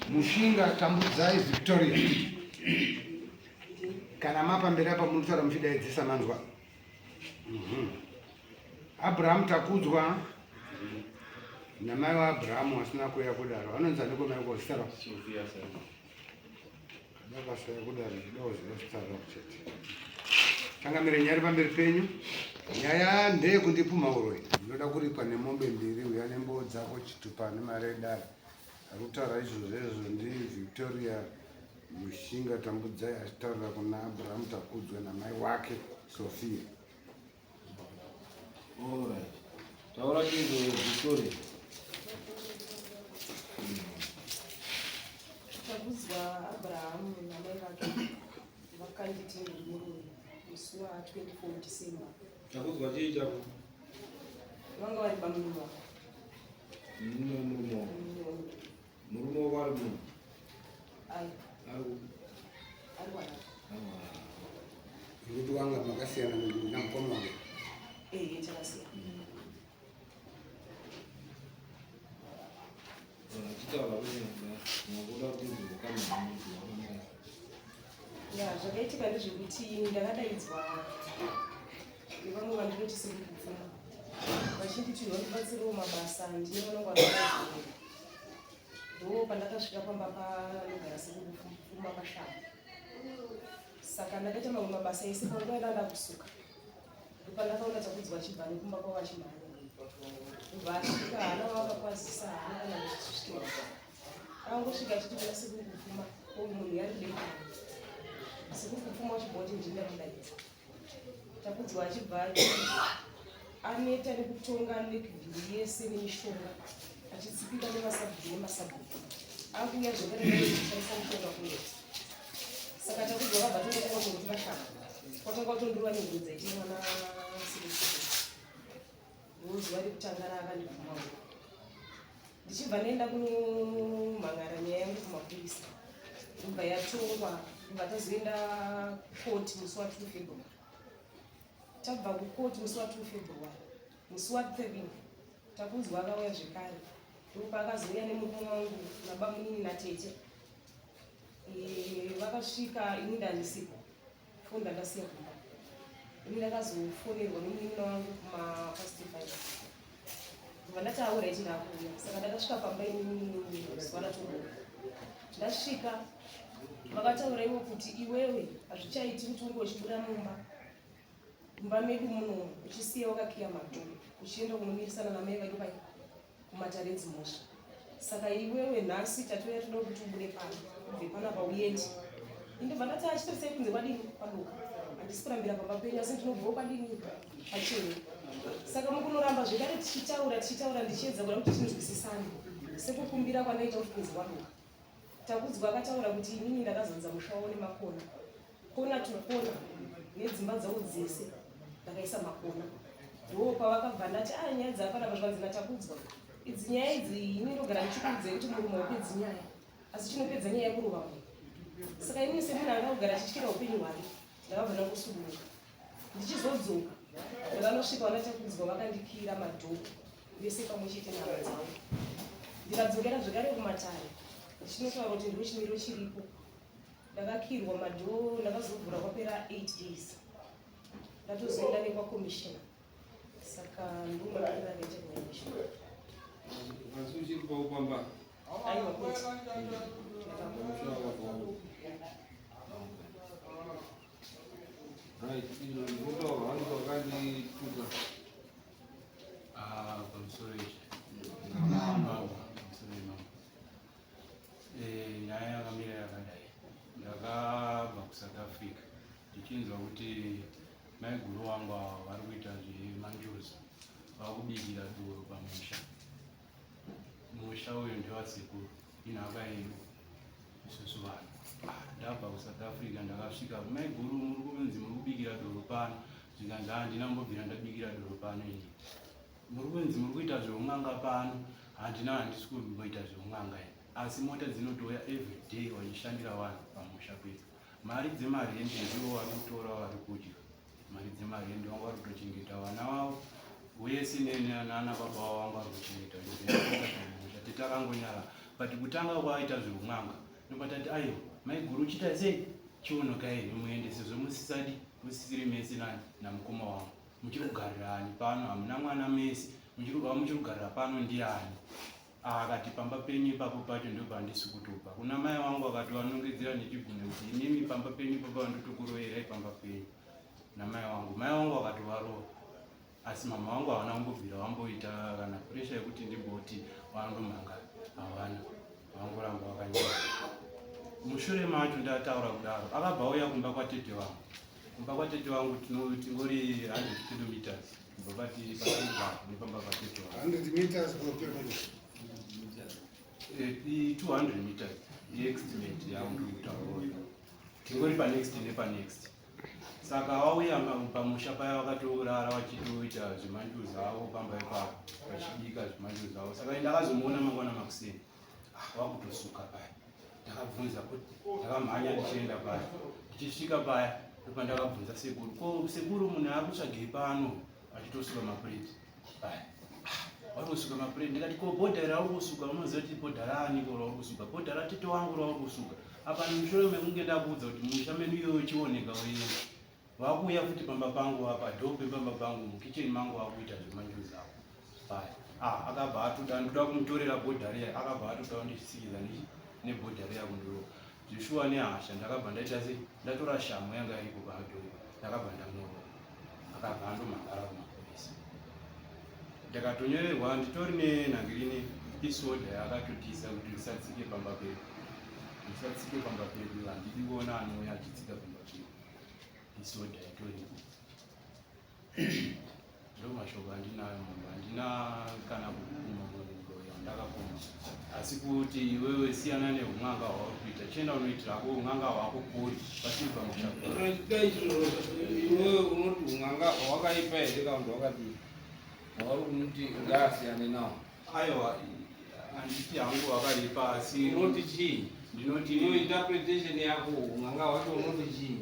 Mushinga Tambudzai Victoria. Kana mapamberi apa munotaura muchidaidzisa manzwa. Mhm. Abraham Takudzwa namai waAbraham wasina kuuya kudaro anonzi aniko mai ko zita rako? Sofia Simon. Ndakasaya kudaro ndidoziva zita rako chete. Changamire nyaya iri pamberi penyu. Nyaya ndeyekundipumha uroyi. Ndinoda kuripwa nemombe mbiri uya nemboo dzako chitupa nemari yedare. Ari kutaura izvozvo izvo ndiVictoria Mushinga Tambudzai achitaurira kuna Abraham Takudzwa namai wake Sophia. Alright. Taura chinzo Victoria. Takudzwa Abraham namai vake vakanditi ndiri muroyi musi wa 24 December. Takudzwa chii chako? Vanga vari bamnini vako. Murume wemurume wako. Murume wako ari muno. Ai. Ari ku. Ari wana. Nekuti wanga makasiyana namukoma wangu. Eh, takasiyana. Achitaura kunyanga makuda kuti ndikama hwakamira. Ya, zvakaitika ndezvekuti ndakadaidzwa nevamwe vandinoti sekupfuma vachinditi vandibatsirewo mabasa ndine mwana wangu anoa ndo pandakasvika pamba panogara sekupfuma pashamba saka ndakaita mamwe mabasa ese panguva yandanga ndakusuka ndopandakaona Takudzwa achibva nekumba kwavo achimhanya kubva asvika haana wavakakwazisa haana kana kuchisvikira akangosvika achiti kuna sekuru kupfuma uyu munhu yari dei sekuru kupfuma uchibva kuti ndini ndakudaidza Takudzwa achibva aneta nekutonga nekivhiri yese nemishonga achitsipika nemasabhuku nemasabhuku akuuya zvekare kushandisa mushonga kuneta saka Takudzwa vabva tongotonga kuti vashamba kwatanga kutondirwa nenguo dzaiti mwana sikuu ndozuva rekutanga raakandibvuma uko ndichibva ndaenda kunomhan'ara nyaya yangu kumapurisa ndobva yatongwa ndobva tazoenda kukoti musi wa 2 February tabva kukoti musi wa 2 February musi wa 3 Takudzwa akauya zvekare ndopaakazouya nemurume wangu nabamunini natete vakasvika ini ndandisipo foni ndandasiya kumba ini ndakazofonerwa nomunin'ina wangu kumapast 5 ndobva ndati auraiti ndakuuya saka ndakasvika pamba ini zuva ratobuda ndasvika vakataura ivo kuti iwewe hazvichaiti kuti unge uchibuda mumba mumba medu muno uchisiya wakakiya madhoo uchienda kunomirisana namai vake pai kumatare edzimhosva saka iwewe nhasi tatouya toda kuti ubude pano ubve panapa uende indobva ndati achitorisai kunze kwadini kwadoka handisi kurambira pamba penyu asi ndinobvawo kwadini pachena saka mukunoramba zvekare tichitaura tichitaura ndichiedza kuda kuti tinzwisisane sekukumbira kwandaita kuti kunze kwadoka Takudzwa akataura kuti inini ndakazadza musha wavo nemakona kona to kona nedzimba dzavo dzese ndakaisa makona ndoo pavakabva ndati a ah, nyaya dzapanapa zvikanzi naTakudzwa idzi nyaya idzi ini ndogara ndichikuudzai kuti murume haupedzi nyaya asi chinopedza nyaya yekurova munhu saka inini semunhu anga kugara achityira upenyu hwake ndakabva ndangosuduruka ndichizodzoka ndakanosvika vana Takudzwa vakandikira madhoo vese pamwe chete nehama dzangu ndikadzokera zvekare kumatare ndichinotaura kuti ndo chimiro chiripo ndakakirwa madhoo ndakazovhura kwapera 8 days ndatozoenda nekwakomishina saka ndomamirira akaita kukomishina Asi uchiri paupamba? Aiwa kwete. Right, izvo ndinotaura vanhu vakandituka. Ah, pamusoro izvi. Mambo, pamusoro imambo. Eh, nyaya yakamira yakadai. Ndakabva kuSouth Africa ndichinzwa kuti maiguru wangu ava vari kuita zvemanjuzu vakubikira doro pamusha. Musha uyu ndewasekuru, inhaka yedu isusu vanhu. Ndabva kuSouth Africa ndakasvika maiguru muri kunzi muri kubikira doro pano zvikanzi handina mbobvira ndabikira doro pano ini muri kunzi muri kuita zveun'anga pano handina handisi kumboita zveun'anga ini asi mota dzinotouya every day vachishandira vanhu pamusha pedu mari dzemarendi ndivo vari kutora vari kudya mari dzemarendi vanga vari kutochengeta vana vavo Wese nana baba wangu ari kuchengeta ndozvinoita tete akangonyara but kutanga kwaita zveun'anga ndobva tati aiwa maiguru chiita sei chionokai muende sezvo musisadi musisiri mese nani namukoma wangu muchiri kugarirani pano hamuna mwana mese muchiri kugarira pano ndiani akati pamba penyu ipapo pacho ndopandisi kutopa kuna mai wangu akati vanongedzera nechigunwe kuti imimi pamba penyu ipapo vandotokuroyerai pamba penyu namai wangu mai wangu akati varova asi mama vangu havana kumbobvira vamboita kana pressure yekuti ndimboti vandomhanga havana vangoramba vakanyora mushure macho ndataura kudaro akabva auya kumba kwatete vangu kumba kwatete vangu tingori 100 kilometers kubva patiri patinogara nepamba patete vangu 100 meters or kilometers 200 eh, meters iestimate yangu ndikutaura tingori panext nepanext Saka vauya pamusha paya vakatorara vachitoita zvemanjuzu avo pamba ipapo vachibika zvemanjuzu avo. Saka ndakazomuona mangwana makuseni ah, wakutosuka paya. Ndakabvunza kuti ndakamhanya ndichienda paya. Ndichisvika paya ndopandakabvunza sekuru, ko sekuru munhu ari kutsvagei pano achitosuka mapureti paya. Ah, vari kusuka mapureti ndikati ko bhodha rauri kusuka unoziva kuti bhodha raaniko rauri kusuka bhodha ratete wangu rauri kusuka apa mushure mekunge ndakuudza kuti musha medu iyoyo chioneka uye vakuuya futi pamba pangu apa dhope pamba pangu mukicheni mangu vakuita zvemanjuzi avo paya ah, akabva atoda ndoda kumutorera bhodha riya akabva atoda kundisikiza nebhodha riya kundiro zveshuwa nehasha ndakabva ndaita sei ndatora shamhu yanga iripo padhoo ndakabva ndamurova akabva andomhangara kumapurisa ndakatonyorerwa nditori nenhangirini peace order yaakatotiisa kuti ndisatsike pamba pedu ndisatsike pamba pedu handidi kuona anouya achitsika pamba pedu peace order itoripo ndo mashoko andinayo mumba handina kana kukuma munhu wandakakuma asi kuti iwewe siyana neun'anga hwauri kuita chienda unoitirako un'anga hwako kuri pasiri pamusha iwewe unoti un'anga hwakaipa here kana kuti hwakadii hwauri kumuti ngaasiyane nawo aiwa handiti hangu hwakaipa asi unoti chii ndinoti iwe interpretation yako un'anga hwacho unoti chii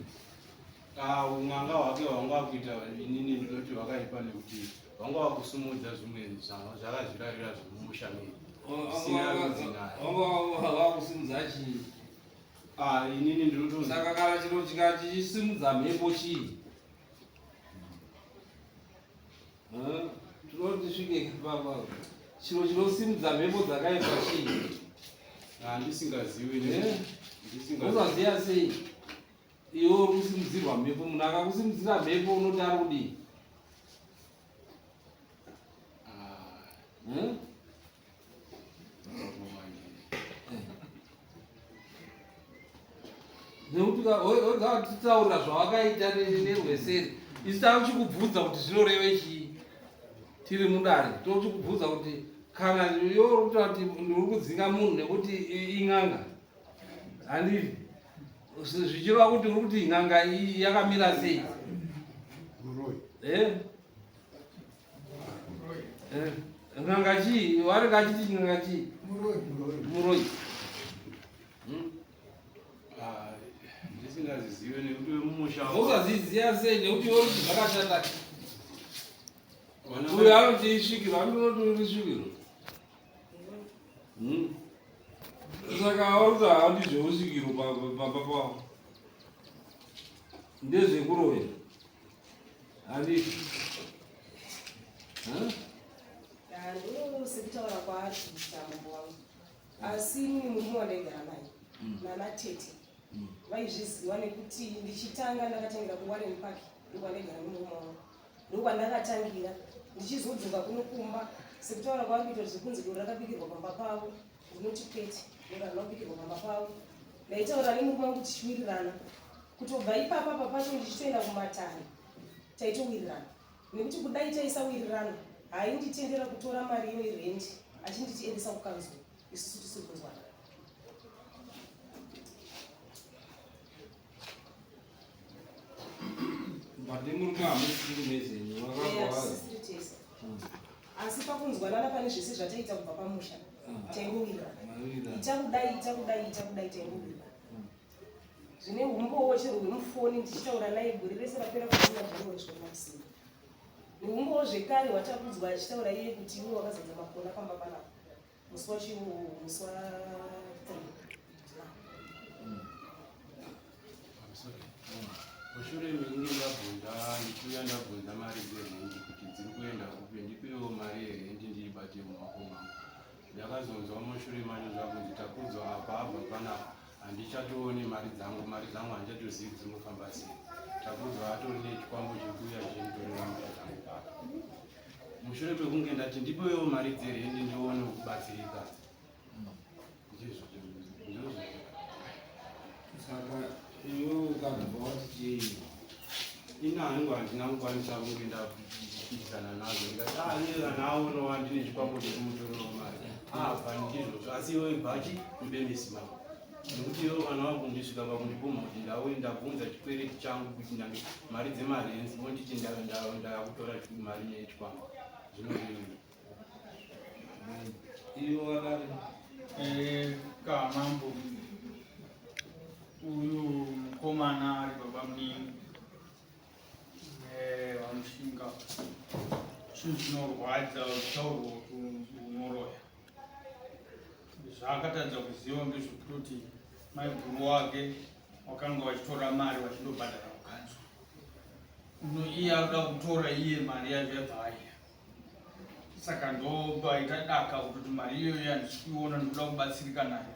Ah, un'anga hwake hwanga wakuita inini ndinoti hwakaipa nekuti hwanga wakusumudza zvimwe zvakazvirarira zvemumusha medu zvisina rudzi naye wanga wakusimudza chii Ah, inini ndinoto saka kana chiro chichisimudza mhepo chii tinoti svike papa chiro chinosimudza mhepo dzakaipa chii Ah, ndisingazivi Eh? ndisingazivi usaziva sei Iwe uri kusimudzirwa mhepo, munhu akakusimudzira mhepo unoti ari kudii? Ah. Hmm? Nekuti wega titaurira zvawakaita nerweseri, isu takuchikubvunza kuti zvinoreve chii tiri mudare, tochikubvunza kuti kana iwe uri kutaura kuti uri kudzinga munhu nekuti in'anga handizvo zvichireva kuti uri kuti n'anga iyi yakamira sei eh? Eh, n'anga chii vanenge achiti n'anga chii muroyi hmm? Ah, ndisingazizive nekuti wemumusha usaziziva sei nekuti iwe kuti zvakashata uyo anoti isvikiro andinoti uri svikiro Hmm. Saka auri haadi zveusvikiro pamba pavo ndezvekuroya handiti Sekutaura kwaari kuita mambo wangu asi inini murume wandaigara naye mm. nanatete mm. vaizviziva nekuti ndichitanga ndakatangira kuwarren park ndokwandaigara nemurume wangu ndokwandakatangira ndichizodzoka kuno kumba sekutaura kwavari kuita kuti zvekunzi doro rakabikirwa pamba pavo ndinoti kwete doro harina kubikirwa pamba pavo ndaitaura nemurume wangu tichiwirirana kutobva ipapa papacho ndichitoenda kumatare taitowirirana nekuti kudai taisawirirana hainditendera kutora mari iyo irendi achinditi endesa kukanzuru isusu tisiri kunzwana But murume hamusiri mese makabva tese. Asi pakunzwanana pane zvese zvataita kubva pamusha ah. taingowirirana. Ita kudai ita kudai ita kudai taingowirirana. Zvine umbowo chero hwemufoni ndichitaura naye gore rese rapera kuona January zvona kusina. Neumbowo zvekare hwatakudzwa achitaura iye kuti iwe wakazadza makona pamba panapa musi wacho musi wa 3. Mushure mekunge ndabvunza ndichiuya ndabvunza mari dzerendi kuti dziri kuenda kupi, ndipewo mari yerendi ndiibate mumaoko mangu. Ndakazonzwa mushure macho zvakunzi Takudzwa apa abva panapa handichatooni mari dzangu, mari dzangu handichatozivi kuti dzinofamba sei. Takudzwa atori nechikwambo chekuuya chinditorera mari dzangu papa. Mushure mekunge ndati ndipewo mari dzerendi ndione kubatsirika. Ndizvo ndizvo. Saka iwe ukabva wati chii? Ini hangu handina kukwanisa kunge ndapikisana nazvo ndikati ah iye kana aonawo ndine chikwambo chekumutorerawo mari apa ndizvozvo asi iwe bhachi mbe misimamo nekuti iwe kana wakundisvika pakundipumha kuti ndauye ndabvunza chikwereti changu kuti ndange mari dzemarenzi wonditi ndakutora mari yechikwambo zvinorevei? Iwe wadari. Eh, kamambo uyu mukomana ari baba munini vamushinga chinhu chinorwadza uchitaurwa kuti unoroya zvaakatadza kuziva ngezvekutoti maiguru wake wakanga vachitora mari vachindobhadhara kukanzuru uno iye akuda kutora iye mari yacho yabva aiya saka ndopaita daka kutoti mari iyoyo handisi kuiona ndikuda kubatsirika nayo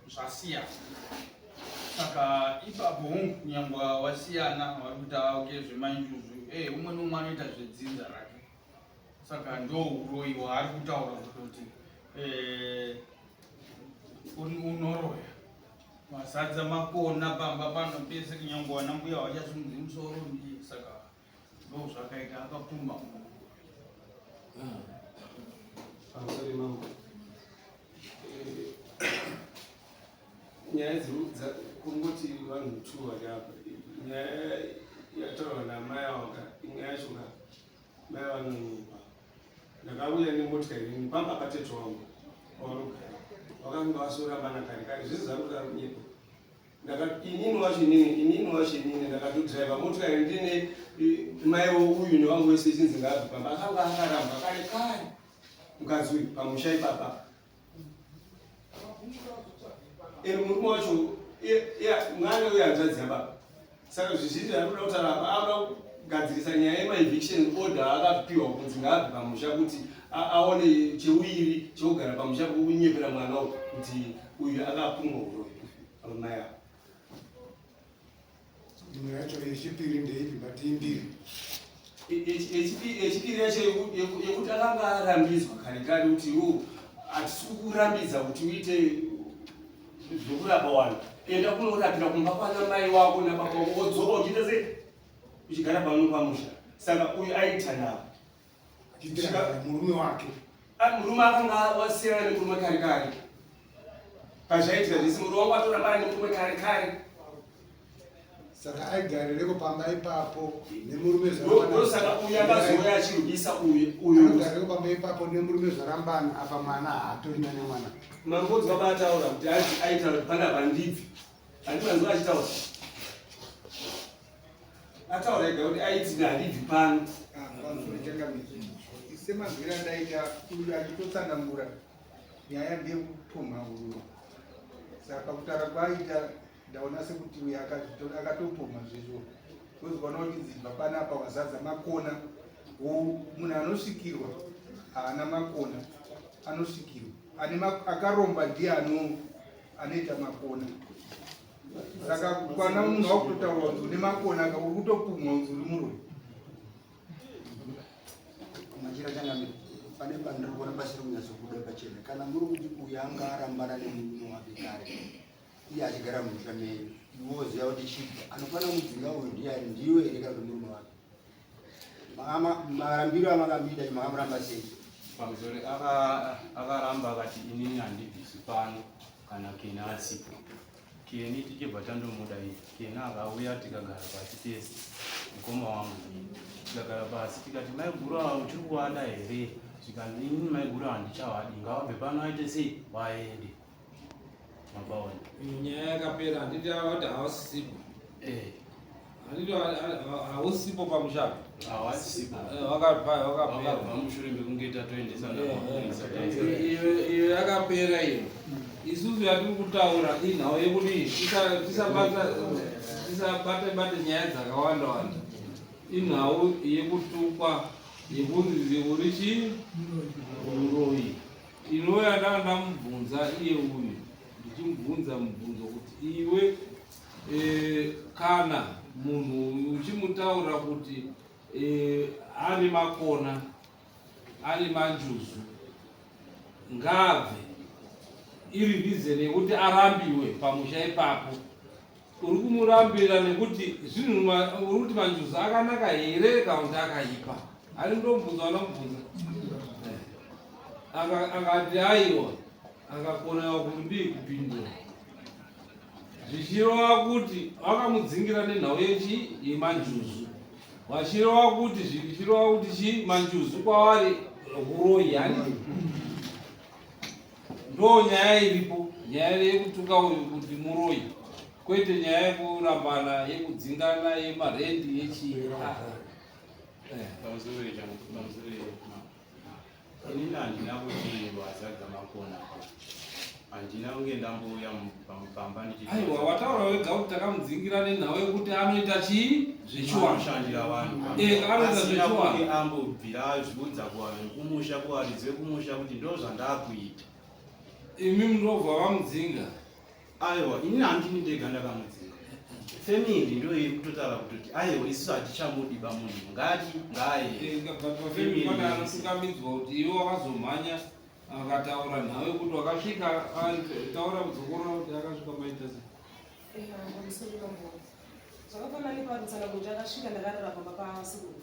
zvasiyana saka ipapo hongu kunyangwa wasiyana vari kuita oke zvemanjuzu e umwe neumwe anoita zvedzinza rake saka ndo uroyi hwaari kutaura kutoti eh, unoroya wazadza makona pamba pano pese kunyangwa vana mbuya vachasimudzi musoro ndiye saka ndozvakaita akapumba Pamusoro mambo. Nyaya kungoti vanhu two vari apa. Nyaya yataurwa namai avo ka imwe yacho ka mai vanonyepa. Ndakauya nemotikari inini pamba patete wangu pavanogara. Vakanga vasorambana kare kare zvese zvari kuda kunyepa. Inini wacho inini inini wacho inini ndakatodhiraivha motikari ndine mai uyu newangu wese chinzi ngaabve pamba akanga akaramba kare kare mukadzi uyu pamusha ipapa. Murume wacho mwana uyu hanzvadzi yababa saka zvizhinji zvaari kuda kutaura apa akuda kugadzirisa nyaya yemaeviction order akapiwa kunzi ngaabve pamusha kuti aone cheuiri chekugara pamusha kunyepera mwana uyu kuti uyu akapumwa uroyi amai avo. Imwe yacho yechipiri ndeipi but imbiri? Yechipiri yacho yekuti akanga arambidzwa kare kare kuti iwo hatisi kukurambidza kuti uite zvekurapa vanhu, enda kunorapira kumba kwana mai wako nababa wako wodzoka uchiita sei uchigara pano pamusha. Saka uyu aita navo murume wake murume akanga wasiyana nemurume kare kare pazvaitika zvese murume wangu atorambana nemurume kare kare. Saka aigarireko pamba ipapo nemurume zvarambana. Uyu akazouya achirwisa uyu uyu. Aigarireko pamba ipapo nemurume zvarambana apa mwana haatorina nemwana. Mangodzi vabataura kuti aitaura kuti panapa ndibvi. Handiti manzwa achitaura. Ataura ega kuti aiti handibvi pano. Semanzwira ndaita uyu achitotsanangura nyaya ndeyekupumha uyu. Saka pakutaura kwaaita ndaona sekuti uyu akatopumha zvezvo. Wozwana uchinzi bva panapa wazadza makona. Munhu anosvikirwa haana makona, anosvikirwa. Akaromba ndiye anoita makona. Saka kwana munhu wakutotaura kunzi une makona uri kutopumwa kunzi uri muroyi. Machira changamire, pane pandiri kuona pasiri kunyatsobuda pachena. Kana muri kuti uyu anga arambana nemurume wake kare, iye achigara mumusha menyu, iwe woziva kuti chibva anofanira mudzinga uyu ndiani, ndiwe here kana kuti murume wake? Marambiro amakamuita makamuramba sei? Pamusoro akaramba akati inini handibvisi pano kana Keni asipo. Keni tichibva tandomuda iye. Keni akauya tikagara pasi tese mukoma wangu tikagara pasi tikati maiguru ava uchiri kuvada here? Zvikanzi inini maiguru handichavadi ngavabve pano aite sei vaende. Mabaona. Nyaya yakapera handiti avati havasisipo. Eh. Handiti hausipo pamusha? Hawasipo. Eh, wakabva wakapera. Wakabva mushure mekunge tatoendesana Eh, kumapurisa. eh. Iyo yakapera iyo. Isusu yatiri kutaura inhau yekuti tisabate bate nyaya dzakawanda wanda. Inhau yekutukwa yekunzi uri chii? Muroyi. Inouya ndanga ndamubvunza iye uyu ndichimubvunza mubvunzo kuti iwe e, kana munhu uchimutaura kuti e, ane makona ane manjuzu ngaabve iri reason yekuti arambiwe pamusha ipapo uri kumurambira nekuti zvinhu uri kuti manjuzu akanaka here kana kuti akaipa ari ndomubvunza vanamubvunza akati aiwa akakonewa kuti kupindura zvichireva kuti vakamudzingira nenhau yechi yemanjuzu vachireva kuti zvichireva kuti chi manjuzu kwavari huroyi handiti ndo nyaya iripo nyaya yekutuka uyu kuti muroyi kwete nyaya yekurambana yekudzingana yemarendi yechii. Pamusoro inini handina kuti wazadza makona, handina kunge ndambouya pamba ndichiti Aiwa, wataura wega kuti takamudzingira nenhau yekuti anoita chii zvechiwano. Anoshandira vanhu. Eh, anoita Asina zvechiwano. kunge ambobvira azviudza kuvanhu kumusha, kuvaridzi vekumusha kuti ndo zvandakuita. Imi munobva vamudzinga? Aiwa, inini handini ndega ndakamudzinga, family ndo iri kutotaura kutoti aiwa, isusu hatichamudi bamunhu, ngati ngaaende. Pafamily pane anotungamidzwa kuti iwe wakazomhanya akataura nhau yekuti wakasvika taura kudzokorora kuti akasvika maita sei. Pamusoro pambo zvakafanana neparutsana kuti akasvika ndakarara pamba pasekuru.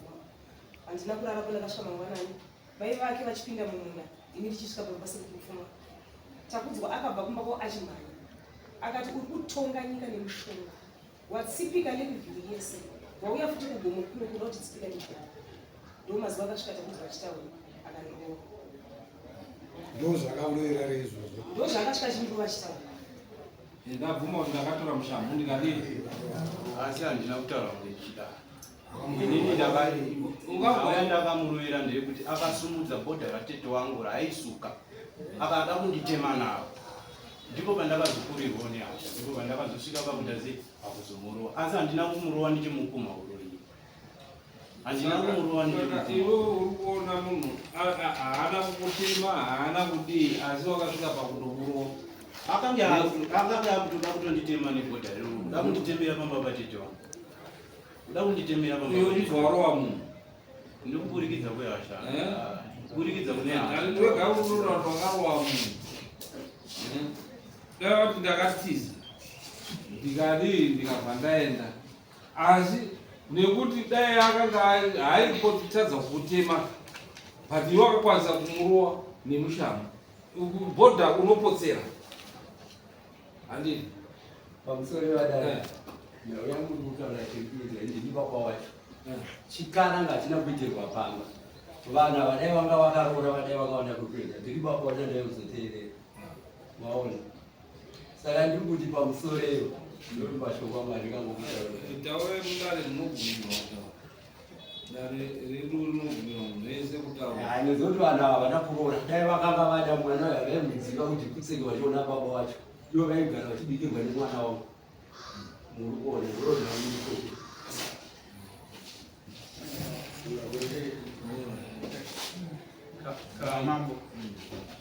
Handina kurarapo, ndakasvika mangwanani mai vake vachipinda mumunda, ini ndichisvika pamba pasekuru Pfuma. Takudzwa akabva kumba kwavo achimhanya akati, "Uri kutonga nyika nemushonga, watsipika nerivhiri yese, wauya futi kugomo kuno kuda kuti tsipika nemushonga." Ndo mazuva akasvika Takudzwa achitaura akandirova. Ndo zvakaurayira reizvozvo. Ndo zvaakasvika achindirova achitaura. Ndabvuma kuti ndakatora mushambu ndikadii. Asi handina kutaura kunge ndichidaro inini. Ndakauya ndakamurovera ndeyekuti akasumudza bhodha ratete wangu raaisuka akada kunditema naro, ndipo pandakazokurirwawo nehasha, ndipo pandakazosvika pakuita sei, pakuzomurova. Asi handina kumurova ndichimupumha uroyi, handina kumurova Saka ndichimupumha. iwe uri kuona munhu haana kukutema, haana kudii, asi wakasvika pakundomurova. Akange akutoda kutonditema nebhodha rero, kuda kunditemera pamba patete wangu, kuda kunditemera pamba Iwe patete. uchibva warova munhu. Ndikuburikidza kwehasha. Eh? Kuburikidza kune hasha. Wega unoona kuti wakarova munhu. Dai kuti ndakatiza ndikadii ndikabva ndaenda, asi nekuti dai akanga haikotadza kutema, but iwe wakakwanisa kumurova nemushambo bhodha unopotsera, handiti? Pamusoro vadai. Eh. Nyau yangu iri kutaura chekuita ndini baba wacho. Chikaranga hachina kuitirwa pamba. Vana vadai vanga vakaroora, vadai vakaona kwekuenda, ndiri baba wacho, ndaizoteerera maona. Saka ndiri kuti pamusoreyo ndori mashoko amwari kangokutaura. Taure mudare, rinobvumirwa kutaura, dare redu rinobvumirwa munhu wese kutaura. Nezoti vanhu ava havana kuroora, dai vakanga vada mwana uyo havaimudziva kuti kutsenge vachiona baba wacho, ivo vaigara vachibikirwa nemwana wavo. Muri kuona ndorozvamuikoko. Kamambo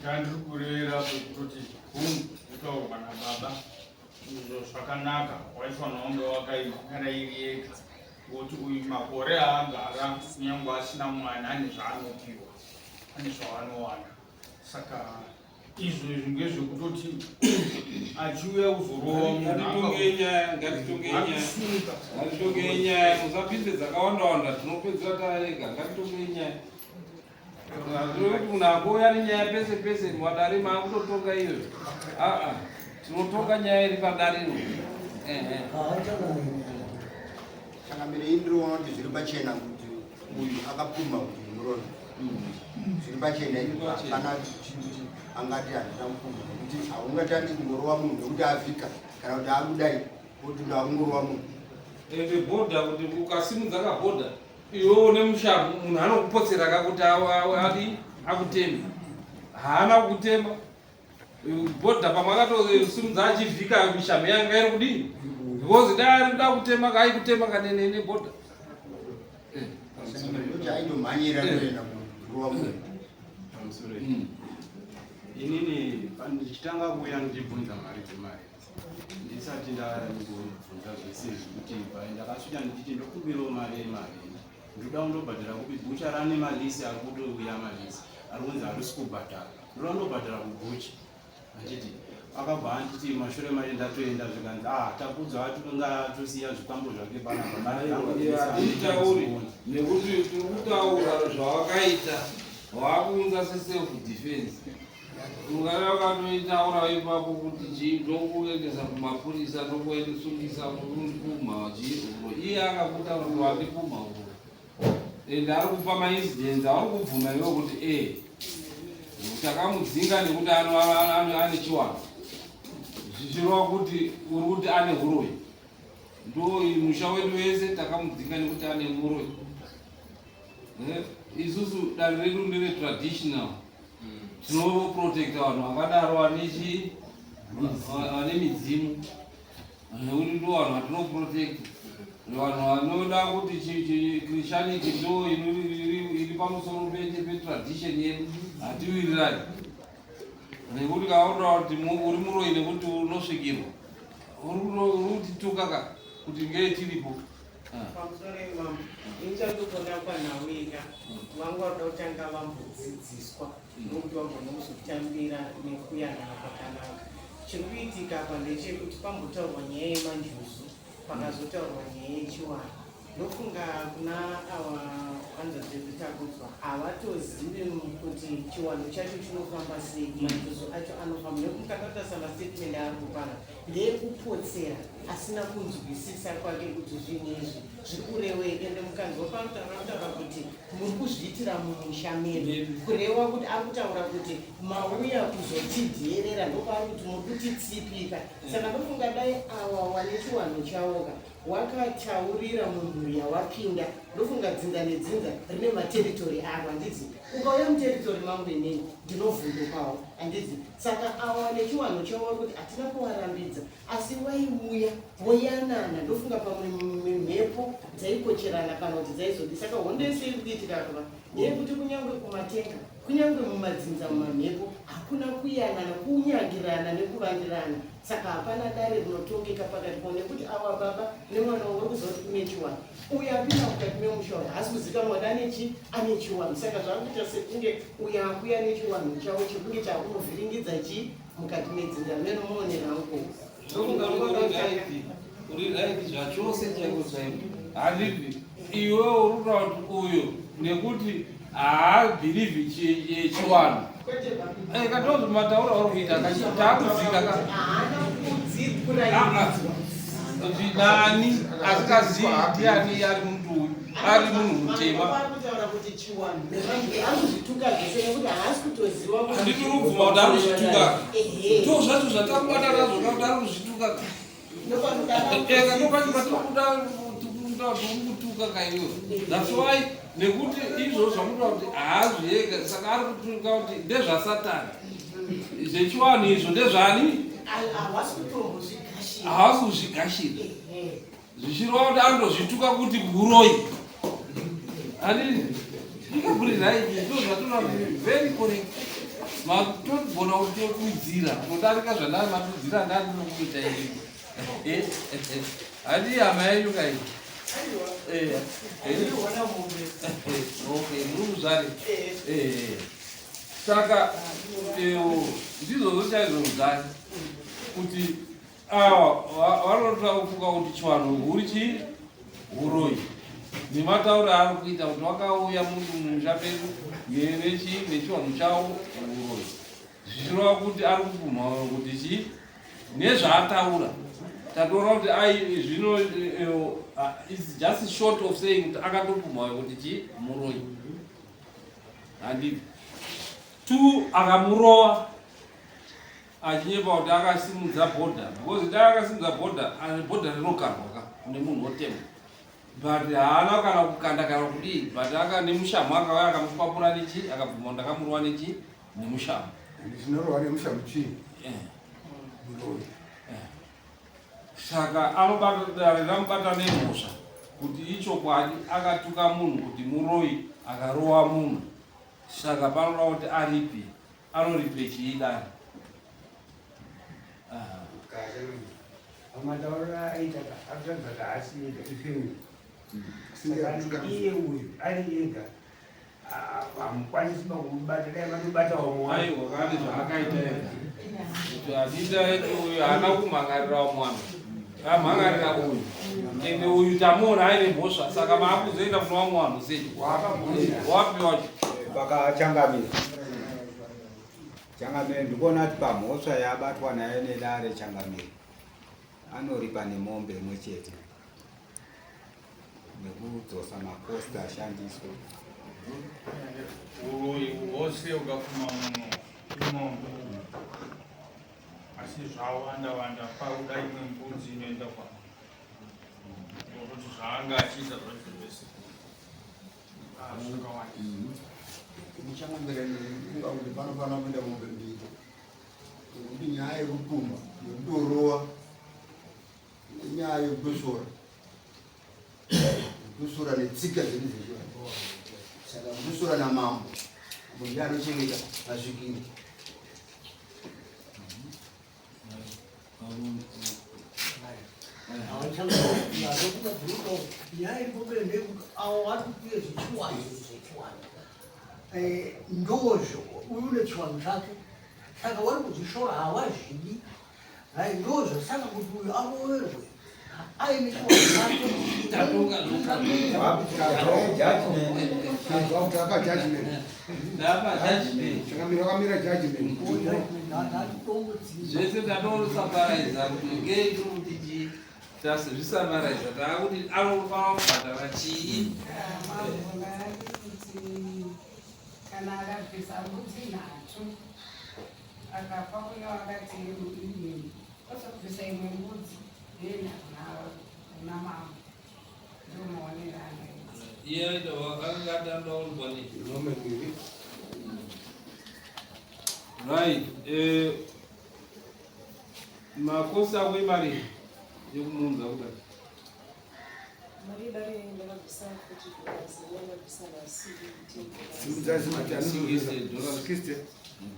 ngandiri kureva kwekutoti hungu kutaurwa nababa izvo zvakanaka, waifanira kunge wakaigara iri yega, ngokuti uyu makore aagara kunyange asina mwana ane zvaanopiwa, ane zvaanowana. Saka izvo izvi ngezvekutoti achiuya kuzorova munhu Ngatitongei nyaya, ngatitongei nyaya. akusunga. Ngatitongei nyaya, musapinde dzakawanda wanda, tinopedzera tarega. Ngatitongei nyaya. Hazvirevi kuti munhu akouya nenyaya pese pese mwadare maakutotonga iyoyo. Aa, tinotonga nyaya iri padariro, ehe. Changamire, ini ndinoona kuti zviri pachena kuti uyu akapumha kuti muroyi, zviri pachena. Zviri pachena. Kana kuti angati handina kupumha, nekuti haungatangi kungorova munhu nekuti avhika kana kuti akudai kuti ndakungorova munhu. Ende bhodha kuti ukasimudza kabhodha iwe une mushamu munhu anokupotsera ka kuti adi akuteme. Haana kukutema. Bhodha pamwe akatosimudza achivhika mishamu yanga iri kudii? Because dai ari kuda kutema ka aikutema ka nebhodha. Aitomhanyira kuenda kurova munhu. Pamusoro. Inini ndichitanga kuuya ndichibvunza mari dzemari ndisati ndambobvunza zvese izvi kuti ndakasvika ndichiti ndokumbirawo mari yemari ndoda kundobhadhara kupi bhucha rane malisi ari kutouya malisi ari kunzi harisi kubhadhara ndoda kundobhadhara kubhucha achiti akabva anditi mashure macho ndatoenda zvikanzi ah takudzwa atinga atosiya zvikwambo zvake panapa mari Hatitauri nekuti tiri kutaura zvawakaita wakuunza seself defense. Ungave wakatoitaura ipapo kuti chii ndokuendesa kumapurisa ndokuendesungisa undipumha chii iye akakutaura kuti wandipumha uro ende ari kupa maincidents auri kubvuma iwe kuti e takamudzinga nekuti ane chiwano zvichireva kuti uri kuti ane huroyi ndo musha wedu wese takamudzinga nekuti ane muroyi. Isusu dare redu ndere traditional, tinoprotecta vanhu vakadaro vane chi vane midzimu nekuti ndo vanhu vatinoprotecta, vanhu vanoda kuti Christianity ndo iri pamusoro petradition yedu. Hatiwirirani nekuti kaoda kuti uri muroyi nekuti unosvikirwa uri kutituka ka kuti ngei tiripo. Pamusoro imambo, nichandogona kwanhauika vangu varoda kutanga vambodzidziswa nokuti vagone kuzotambira nekuyanana kwakanaka. Chiri kuitika apa ndechekuti pambotaurwa nyaya yemanjuzu, pakazotaurwa nyaya yechiwano. Ndofunga kuna ava hanzvadzi dzedu Takudzwa havatozivi kuti chiwano chacho chinofamba sei, manjuzu acho anofamba nekuti mukatotarisa mastatement aari kupana ndeyekupotsera asina kunzwisisa kwake kuti zvinhu izvi zviri kurevei. Ende mukanzwa panotaura anotaura kuti muri kuzviitira mumusha medu, kureva kuti ari kutaura kuti mauya kuzotidherera, ndopaari kuti muri kutitsipika. Saka ndofunga dai awa wane chiwanhu chawoka wakataurira mumhuri yawapinda. Ndofunga dzinza nedzinza rine materitory aro, handidzi? Ukauya muteritori mangu inini ndinovhundukawo, handidzi? Saka awa nechiwanhu chavo kuti hatina kuvarambidza, asi waiuya voyanana. Ndofunga pamwe mhepo dzaikocherana kana kuti dzaizodi. Saka hondo yese iri kuitika apa ndeyekuti kunyange kumatenga, kunyange mumadzinza, mumamhepo hakuna kuyanana, kunyangirana nekuvandirana. Saka hapana dare rinotongeka pakati pavo nekuti awa baba nemwana wavo vari kuziva kuti kune chiwano. Uyo apinda mukati memusha uyu haasi kuzikanwa kuti ane chi ane chiwano. Saka zvaari kuita sekunge uyo akuya nechiwanhu chavo chekunge chaakunovhiringidza chi mukati medzinza meno muonera angu. Ndofunga uri right zvachose chaiko chaiko. Handiti iwe uri kutaura kuti uyo nekuti haabhilivhi chiwano katozvi mataura uri kuita takudzika ka nani asikazivi ndiani ari muntu uyu ari munhu mutema. Handiti uri kubvuma kuti ari kuzvituka? Ndo zvacho zvatakubata nazvo ka kuti ari kuzvituka. Eka ndopacho patikuda kuti kutuka kaiwe. That's why nekuti izvozvo zvamunotaura kuti haazviega, saka ari kutuka kuti ndezvasatani zvechiwanhu izvo ndezvani haasi kuzvigashira, zvichireva kuti anotozvituka kuti uroyi. Handiti ikaburi right? Ndo zvatinoda kuti very correct. Matogona kutodudzira kutodarika zvandari madudzira ndandinokuita ini. Handi hama yenyu kai? Okay, muri muzvari. Saka ndizvozvo chaizvo muzvari kuti awa vanotoda kufunga kuti chiwanhu huri chii uroyi nematauro aari kuita kuti wakauya munhu mumusha medu nechii nechiwanhu chawo uroyi, zvichireva kuti ari kupumha kuti chii nezvaataura. Tatoona kuti ai zvino is just short of saying kuti akatopumha kuti chii muroyi, handiti? Two, akamurova. Achinyepa kuti akasimudza bhodha because dai akasimudza bhodha bhodha rinokandwa ka kune munhu otema but haana kana kukanda kana kudii but aka nemushamu akauya akamukwapura nechi akabvuma ndakamurova nechi nemushamu. Chinorohwa nemushamu chii? Eh. Muroyi. Eh. Saka anobata dare ramubata nemhosva kuti ichokwadi akatuka munhu kuti muroyi akarova munhu saka panoda kuti aripi anoripe chii dare. Pamatauriro aita akuratidza kuti haasi ega ifamily. Saka iye uyu ari ega hamukwanisi makumubata dai vanobata vamwe. Aiwa kane zvaakaita ega kuti adita uyu haana kumhangarira vamwe vanhu amhangarira uyu ende uyu tamuona aine mhosva saka maakuzoenda kuna vamwe vanhu sei wapi wacho pakachangamira changamire ndikuona kuti pamhosva yabatwa nayo nedare changamire anoripa nemombe imwe chete nekudzosa makosta ashandiswa. Uroyi hwose ukapfuma munhu imombe, asi zvawanda wanda pakuda imwe mbudzi inoenda kwa ngokuti zvaanga achiita zvacho zvese zvakawanda. Muchangamire ndinga kuti panofanira kuenda mombe mbiri nekuti nyaya yekupumha yekutorowa nenyaya yekutosora kutosora netsika dzedu dzechivanhu saka kutosora namambo mambo ndiye anochengeta masvikiro. Nyaya iri pamberi ndeyekuti avo vari kupiwe zvechiwanhu zvechiwanhu ndozvo uyu une chiwanhu chake saka vari kuzvishora hawazvidi right ndozvo saka kuti uyu aroverwe aine chiwanhu chake. Ndapa judgment. Ndapa judgment. Chakamira wakamira judgment. Zvese ndatosambaraiza kuti ngei tiri kuti chii tazvisambaraiza taakuti anofanira kubhadhara chii. Mambo kuti kana akabvisa mbudzi nhatu akapa kune wakati imwe ozobvisa imwe mbudzi yoenda kuna mambo ndo maonero anoita. Iye aita akanga atandaurwa nei. Mombe mbiri. Right makosi ako imari yekumuunza kudai. Mari yedare ndakabvisa $40, ndakabvisa nhasi $10. Simudzai simati $60. 60.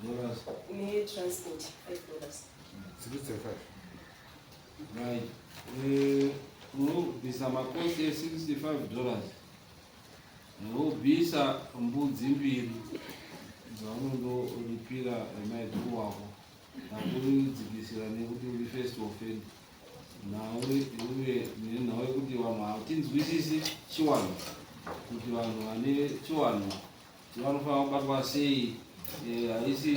Dollars. Netransport $5. 65. Right unobvisa makosi e$65 wobvisa mbudzi mbiri dzaunondoripira maiguru wako nakuridzikisira nekuti uri first offender nhau uye nenhau yekuti vanhu hatinzwisisi chiwanhu kuti vanhu vane chiwanhu vanofanira kubatwa sei. Haisi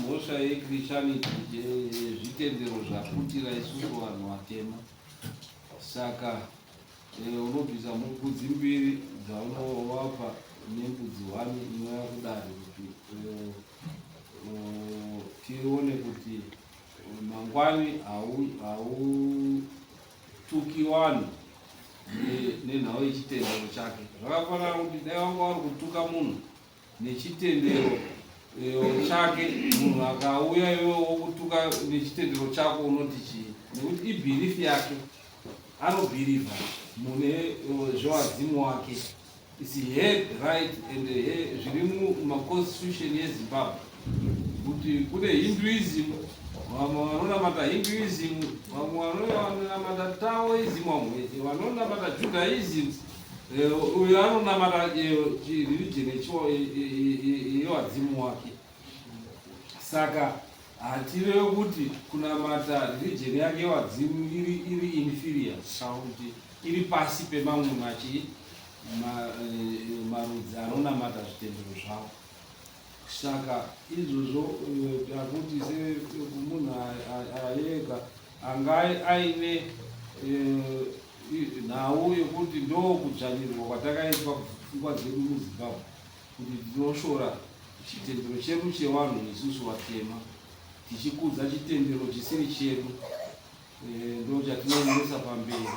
mhosva yechristianity zvitendero zvaputira isusu vanhu vatema saka unobvisa mbudzi mbiri dzaunovapa nembudzi one inouya kudare kuti tione kuti mangwani hautuki vanhu nenhau yechitendero chake. Zvakafanana kuti dai wanga uri kutuka munhu nechitendero chake munhu akauya iwewe wokutuka nechitendero chako unoti chii nekuti ibelief yake anobhirivha mune zvewadzimu wake is her right and zviri mumaconstitution yeZimbabwe kuti kune Hinduism vamwe vanonamata Hinduism vamwe vanonamata Taoism vamwe vanonamata Judaism. Uyo anonamata religion yewadzimu wake saka hatireve kuti kunamata religion yake yewadzimu iri inferior kana kuti iri pasi pemamwe machi marudzi anonamata zvitendero zvavo. Saka izvozvo takuti semunhu ayega anga aine nhau yekuti ndo kudzvanyirwa kwatakaitwa pfungwa dzedu muZimbabwe kuti tinoshora chitendero chedu chevanhu isusu vatema. Tichikudza chitendero chisiri chedu eh, ndo chatinoendesa pamberi.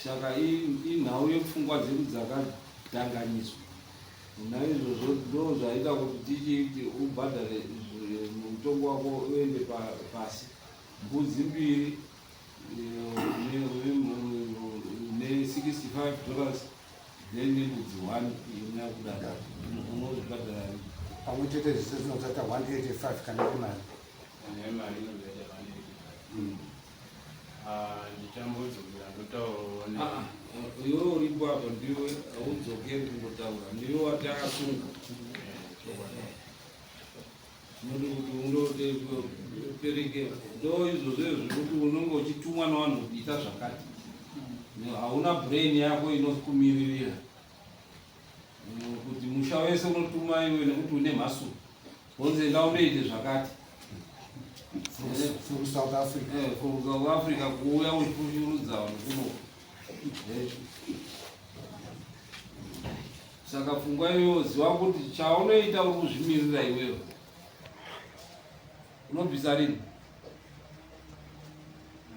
Saka inhau yepfungwa dzedu dzakadhanganyiswa. Naizvozvo ndo zvaita kuti tichiti ubhadhare mutongo wako uende pasi. Mbudzi mbiri eh, ne 65 dollars then nembudzi 1 inakudaro unozvibhadhara pamwe chete zvese zvinozoita 185 kana iri mari. Nemari inozoita 185. Ah, ndichambodzokera ndotaurawo ne Ah, ah, iwe uripo apo ndiwe haudzokeri kundotaura ndiwe watakasunga tinoti kuti undopereke ndo izvozvo zvekuti unenge uchitumwa nevanhu kuti ita zvakati hauna brain yako inokumiririra kuti musha wese unotuma iwe nekuti une mhasu wonzi enda unoite zvakati From South Africa. Eh, from South Africa kuuya uchipushurudza vanhu kuno. Eh. Saka pfungwa iyoyo ziva kuti chaunoita uri kuzvimirira iwewe. Unobvisa rini?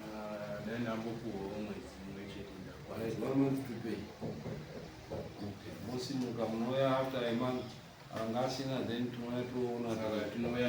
Ah, dai ndambopuwawo mwedzi mumwe chete ndakwana. Right, one month to pay. Okay. Mosimuka munouya after a month anga asina then tinouya toona. Saka tinouya